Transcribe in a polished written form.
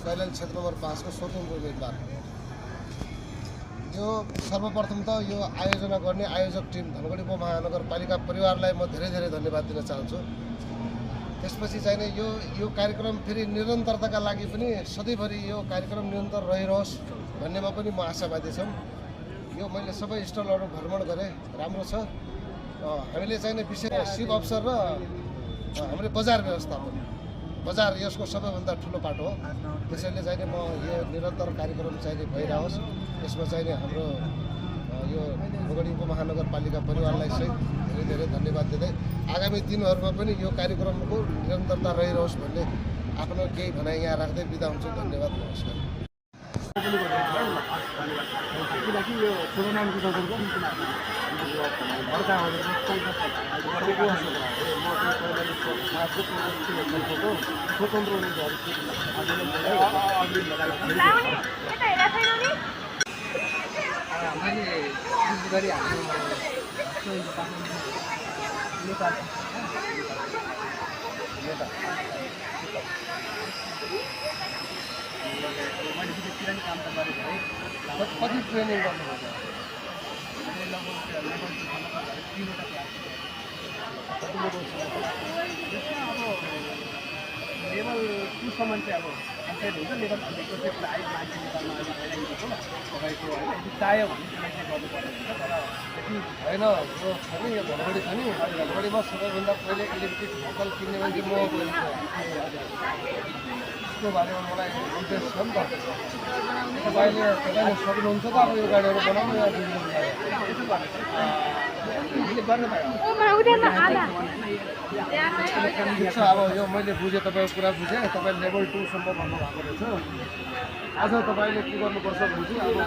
कैलाली क्षेत्र नम्बर 5 को स्वतन्त्र उम्मेदवार। यो सर्वप्रथम त यो आयोजना गर्ने आयोजक टिम धनगढी उपमहानगरपालिका परिवारलाई म धेरै धेरै धन्यवाद दिन चाहन्छु। त्यसपछि चाहिँ यो कार्यक्रम फेरि निरन्तरताका लागि पनि सधैँभरि यो कार्यक्रम निरन्तर रहिरहोस् भन्नेमा पनि म आशावादी छौँ। यो मैले सबै स्टलहरू भ्रमण गरेँ, राम्रो छ। हामीले चाहिँ विशेष शिव अवसर र हाम्रो बजार व्यवस्थापन, बजार यसको सबैभन्दा ठुलो पाटो हो। त्यसैले चाहिँ म यो निरन्तर कार्यक्रम चाहिँ भइरहोस्, यसमा चाहिँ हाम्रो यो धनगढी उपमहानगरपालिका परिवारलाई सहित धेरै धेरै धन्यवाद दिँदै आगामी दिनहरूमा पनि यो कार्यक्रमको निरन्तरता रहिरहोस् भन्ने आफ्नो केही भनाइ यहाँ राख्दै बिदा हुन्छु। धन्यवाद, नमस्कार। किनकि यो चुनावको दौरान स्वतन्त्र गरी काम त गरेको है। कति ट्रेनिङ गर्नुभएको? लेभल 2 सम्म चाहिँ अब कम्प्लिट हुन्छ। लेभल 3 को चाहिँ प्रायः मान्छे नेपालमा अहिले तपाईँको होइन यदि चाह्यो भने त्यसलाई चाहिँ गर्नुपर्ने हुन्छ। तर होइन, यो छ नि, यो धनगढी छ नि, धनगढीमा सबैभन्दा पहिले इलेक्ट्रिक भेहिकल किन्ने मान्छे म बोल्छु। त्यसको बारेमा मलाई इन्ट्रेस्ट छ नि त। तपाईँले सक्नुहुन्छ त अब यो गाडीहरू बनाउनु या अब यो मैले बुझेँ, तपाईँको कुरा बुझेँ। तपाईँ लेभल 2 सम्म भन्नुभएको रहेछ। आज तपाईँले के गर्नुपर्छ बुझ्यो। अब